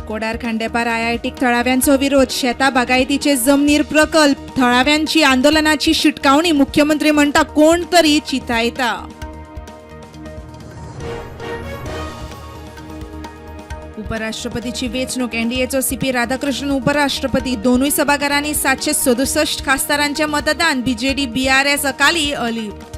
कोडार खांडेपार आयआयटीक थळाव्यांचो विरोध. शेता बागायतीचे जमनीर प्रकल्प. थळाव्यांची आंदोलनाची शिटकावणी. मुख्यमंत्री म्हणटा कोण तरी चितायता. उपराष्ट्रपतीची वेंचणूक. एनडीएचो सीपी राधाकृष्णन उपराष्ट्रपती. दोनूय सभाघरांनी 767 खासदारांचे मतदान. बीजेडी, बीआरएस, अकाली अलिप्त.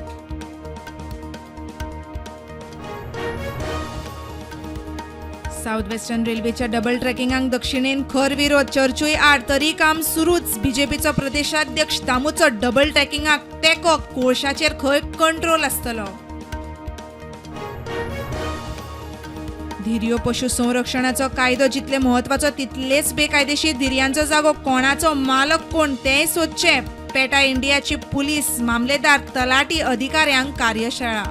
साऊथ वेस्टर्न रेल्वेच्या डबल ट्रॅकिंगाक दक्षिणेन खर विरोध. चर्चूय आड, तरी काम सुरूच. बीजेपीचो प्रदेशाध्यक्ष दामूचो डबल ट्रॅकिंगाक तेंको. कोळशाचेर खंय कंट्रोल आसतलो. धिरयो पशु संरक्षणाचो कायदो जितले म्हत्वाचो तितलेच बेकायदेशीर धिरयांचो जागो कोणाचो, मालक कोण तेंय सोदचें. पेटा इंडियाची पुलीस मामलेदार तलाठी अधिकाऱ्यांक कार्यशाळा.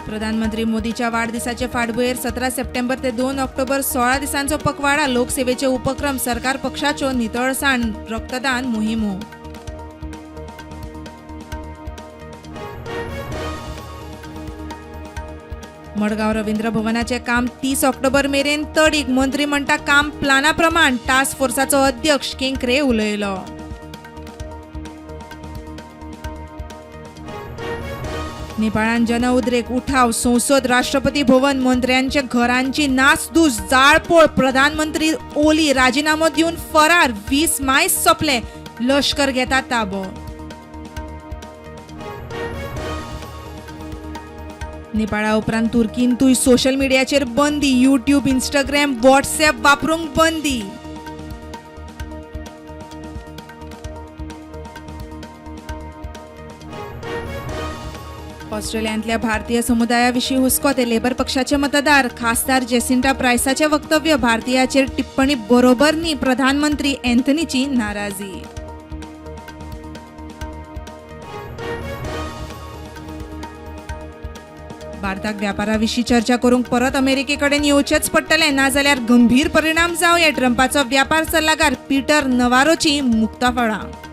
प्रधानमंत्री मोदीच्या वाडदिसाचे फाटभुंयेर 17 सप्टेंबर ते 2 ऑक्टोबर 16 दिसांचो पखवाडा. लोकसेवेचे उपक्रम. सरकार पक्षाच्यो नितळसाण, रक्तदान मोहिमो. मडगांव रवींद्र भवनाचे काम 30 ऑक्टोबर मेरेन तडीक. मंत्री म्हणटा काम प्लाना प्रमाण. टास्क फोर्साचो अध्यक्ष केंकरे उलयलो. नेपाळान जन उद्रेक, उठाव. संसद, राष्ट्रपती भवन, मंत्र्यांच्या घरांची नासधूस, जाळपोळ. प्रधानमंत्री ओली राजीनामो दिवन फरार. 20 मायस सोंपले, लश्कर घेता ताबो. नेपाळा उपरांत तुर्कींतूय सोशल मिडियाचेर बंदी. युट्यूब, इंस्टाग्राम, व्हॉट्सएप वापरूंक बंदी. ऑस्ट्रेलियांतल्या भारतीय समुदायाविशीं हुस्को. ते लेबर पक्षाचे मतदार. खासदार जेसिंटा प्रायसाचे वक्तव्य. भारतीयाचेर टिप्पणी बरोबर न्ही. प्रधानमंत्री अँथनीची नाराजी. भारताक व्यापाराविशीं चर्चा करूंक परत अमेरिकेकडेन येवचेंच पडटलें, नाजाल्यार गंभीर परिणाम जावं ये. ट्रंपाचो व्यापार सल्लागार पीटर नवारोची मुक्ताफळां.